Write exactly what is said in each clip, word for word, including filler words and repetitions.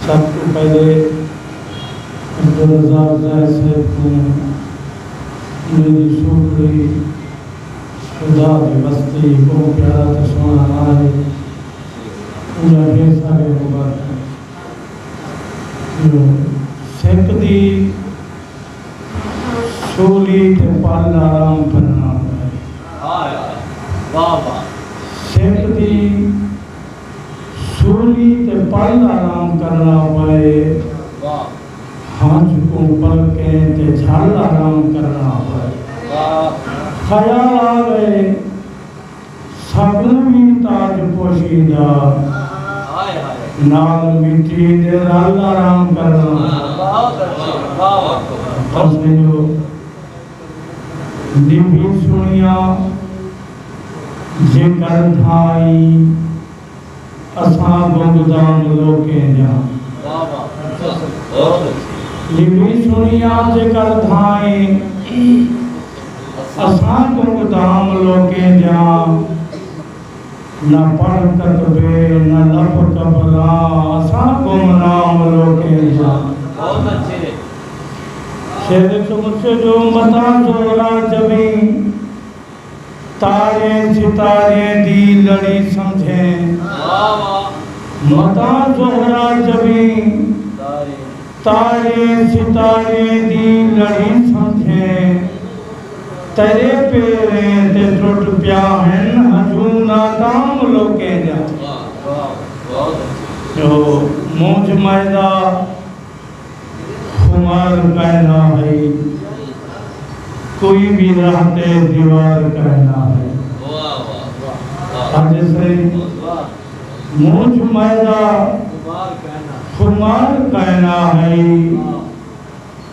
سب توں پہلے عبدالرزاق زاہد صاحب کوں میݙی سوکھڑی خدا دے واسطے ٻہوں پیارا تے سوہݨا ناں ہے، اوندیاں ڈھیر ساریاں مبارکاں۔ جو سکھ دی سولی تے پل آرام کرݨا پئے۔ ہائے ہائے، واہ واہ۔ سکھ دی سولی تے پل آرام کرݨا پئے۔ واہ۔ ہنج کوں پلکیں تے جھل آرام کرݨا پئے۔ واہ۔ خیال آ ڳئے ساکوں وی تاج پوشی دا، ہائے ہائے۔ نال مٹی دے رل آرام کرݨا۔ بہت اچھے، واہ واہ۔ بس جو نبھی سݨیا جے کر دھائیں، اساں گنگدام لوکیں دیاں۔ واہ واہ، بہت اچھے۔ نبھی سݨیا جے کر دھائیں، اساں گنگدام لوکیں دیاں، نہ پڑھ کتبے، نہ لب قبراں، اساں گمنام لوکیں دیاں۔ بہت اچھے۔ شعر چ مچھے جو متاں زہرا جبیں، تاریں ستاریں دی لڑی سمجھیں۔ واہ واہ۔ متاں زہرا جبیں، تاریں۔ تاریں ستاریں دی لڑی سمجھیں، تیݙے پیریں تے ٹرٹ پیا ہن ہجوں ناکام لوکیں دیاں۔ واہ، واہ، بہت اچھے۔ جو مونجھ میدا خمار کائنا ہئی، کوئی وی راہ تے دیوار کائنا ہئی۔ واہ، واہ، واہ، واہ۔ ہاں جی سائیں۔ واہ۔ مونجھ میدا خمار کائنا ہئی،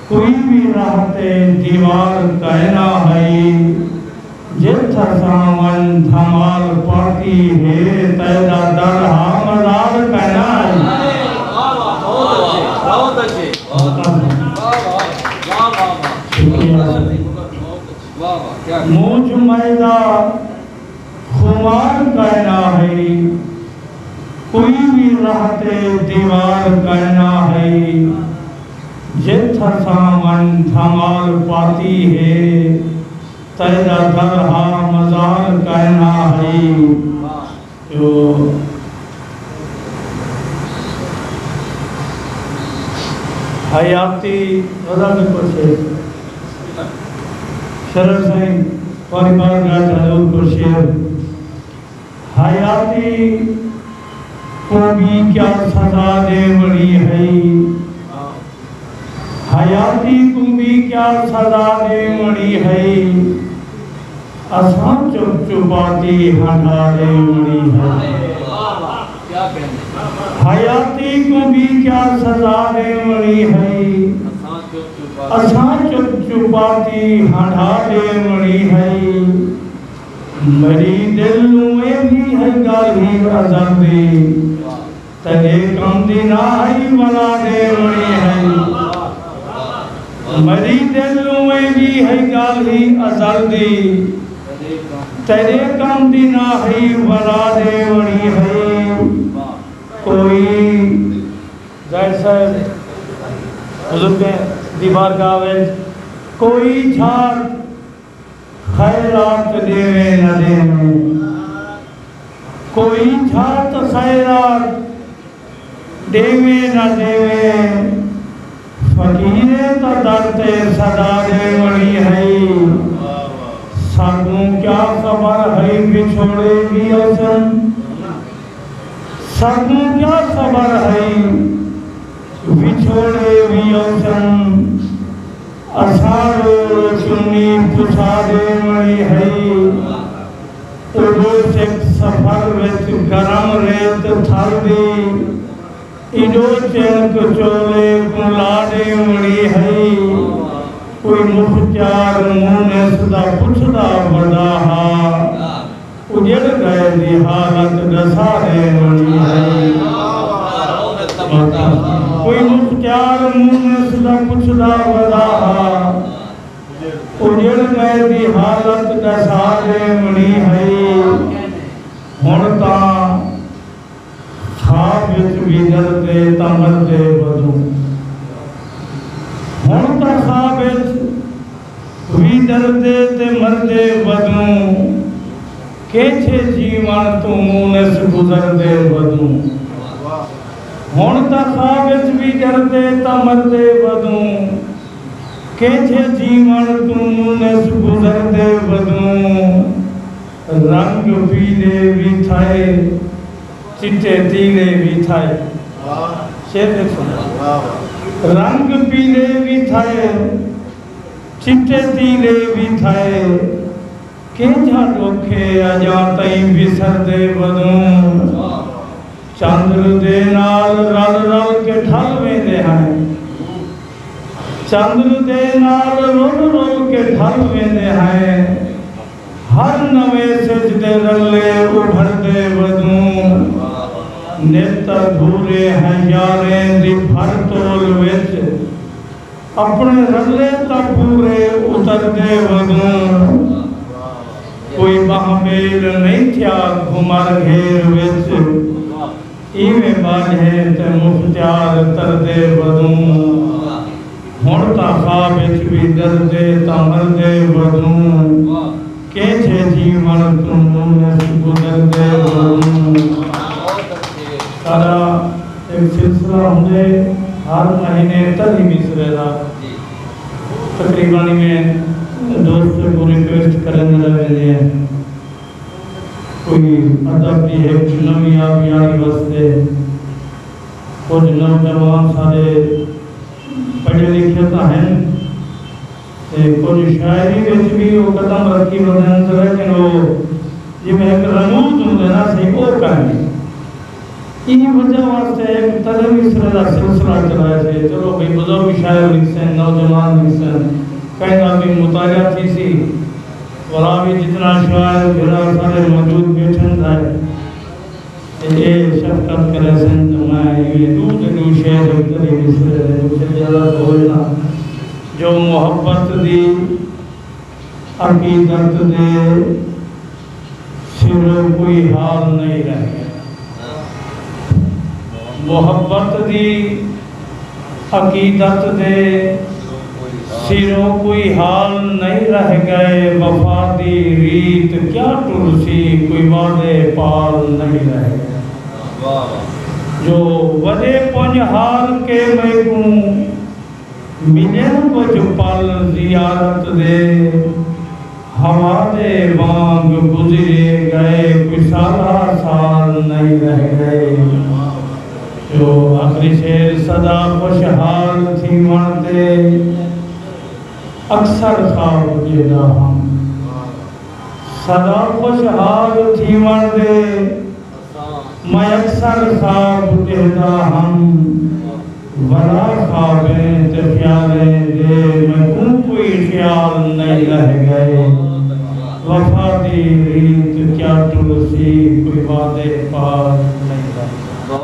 کوئی وی راہ تے دیوار کائنا ہئی۔ جتھ اساں ونڄ دھمال پاتی ہے، تیݙا در ہا مزار کائنا ہئی۔ واہ واہ، بہت اچھے، بہت اچھے۔ واہ واہ، واہ واہ، واہ واہ۔ شکریہ۔ واہ واہ، کیا مونجھ میدا خمار کائنا ہئی، کوئی وی راہ تے دیوار کائنا ہئی۔ جتھ اساں ونڄ دھمال پاتی ہے، تیݙا در ہا مزار کائنا ہئی۔ جو حیاتی رنگ کچھ شرر سائیں، تہاݙی بارگاہ چ حضور کوں شعر۔ حیاتی کوں وی کیا سزا ݙیوݨی ہئی، حیاتی کوں وی کیا سزا ݙیوݨی ہئی، اساں چپ چپاتی ہنڈا ݙیوݨی ہئی۔ حیاتی کوں وی کیا سزا ݙیوݨی ہئی، اساں چپ چپاتی ہنڈا ݙیوݨی ہئی۔ میݙی دل نوں ایندی ہئی ڳالھ ہی ازل دی، تیݙے کم دی نہ ہئی ولا ݙیوݨی ہئی۔ میݙی دل نوں ایندی ہئی ڳالھ ہی ازل دی، تیݙے کم دی نہ ہئی ولا ݙیوݨی ہئی۔ کوئی زاہد صاحب بزرگیں دی بارگاہ وچ کوئی جھاٹ خیرات ݙیوے نہ ݙیوے، کوئی جھاٹ خیرات ݙیوے نہ ݙیوے، فقیریں تاں در تے صدا ݙیوݨی ہئی۔ ساکوں کیا خبر ہئی وچھوڑے وی اوسن، ساکوں کیا خبر ہئی وچھوڑے وی اوسن۔ اساں رو رو چنی پچھا ݙیوݨی ہئی۔ اݙو چک سفر وچ گرم ریت تھل دی، ایݙو چنک چولے کوں لا ݙیوݨی ہئی۔ کوئی مختیار مونس دا پچھدا وݙا ہا، اجڑ ڳئے دی حالت ݙسا ݙیوݨی ہئی۔ کوئی مختیار مونس دا پچھدا وݙا ہا، اجڑ ڳئے دی حالت ݙسا ݙیوݨی ہئی۔ ہݨ تاں خواب وچ وی ݙردے تاں مردے ودوں۔ ہݨ تاں خواب وچ وی ݙردے تے مردے ودوں۔ کیجھے جیوݨ توں مونس گزردے ودوں۔ ہݨ تاں خواب وچ وی ݙردے تاں مردے ودوں۔ کیجھے جیوݨ توں مونس گزردے ودوں۔ رنگ پیلے وی تھئے، چٹے تیلے وی تھئے۔ شعر ݙیکھو۔ رنگ پیلے وی تھئے، چٹے تیلے وی تھئے۔ کینجھا ݙکھ ہے اڄاں تئیں وسردے ودوں۔ چندر دے نال رل رل کے ڈھل ویندے ہیں۔ چندر دے نال رل رل کے ڈھل ویندے ہیں۔ ہر نویں سج دے رلے ابھردے ودوں۔ نت ادھورے ہیں یاریں دی بھر تول وچ۔ اپݨے رلے تاں پورے اتردے ودوں۔ کوئی ٻانہہ ٻیل نئیں تھیا گھمر گھیر وچ۔ ایویں ٻالھیں تے مختیار تردے ودوں۔ ہݨ تاں خواب وچ وی ݙردے تاں مردے ودوں۔ کیجھے جیوݨ توں مونس گزردے ودوں۔ سارا ایک سلسلہ ہوندے ہر مہینے ترھیں مصرعے دا۔ تقریباً میں دوست کو ریکویسٹ کریں رہ ویندے ہیں۔ کوئی ادب دی ہک نویں آبیاری واسطے کجھ نوجوان سارے پڑھے لکھے تاں ہن، تے کجھ شاعری وچ وی او قدم رکھی ودن، لیکن او جیویں ہک رموز ہوندے نا سئیں، او کائنی۔ ایں وجہ واسطے ہک ترھیں مصرعے دا سلسلہ چلائے سے۔ چلو بھئی، بزرگ شاعر لکھسن، نوجوان لکھسن، کہیں دا وی مطالعہ تھیسی، ولا وی جتنا شاعر بھرا سارے موجود بیٹھن تھے۔ تے اے شفقت کریسن تاں میں ایویں ݙو تے ݙو شعر ہک ترھیں مصرعے دے لکھے تے عرض ہوئے نا، جو محبت دی عقیدت دے سروں کوئی حال نئیں رہ ڳئے۔ محبت دی عقیدت دے سروں کوئی حال نئیں رہ ڳئے، وفا دی ریت کیا ٹرسی، کوئی وعدے پال نئیں رہ ڳئے۔ جو وݙے پنج ہار کے میکوں ملن کجھ پل زیارت دے، ہوا دے وانگ گزرے ڳئے، کوئی سالہ سال نئیں رہ ڳئے۔ جو آخری شعر، سدا خوشحال تھیوݨ تے اکثر خواب ݙیہدا ہم، سدا خوشحال تھیوݨ دے میں اکثر خواب ݙیہدا ہم، ولا خوابیں تے خیالیں دے میکوں کوئی خیال نئیں رہ ڳئے۔ وفا دی ریت کیا ٹرسی، کوئی وعدے پال نئیں رہ ڳئے۔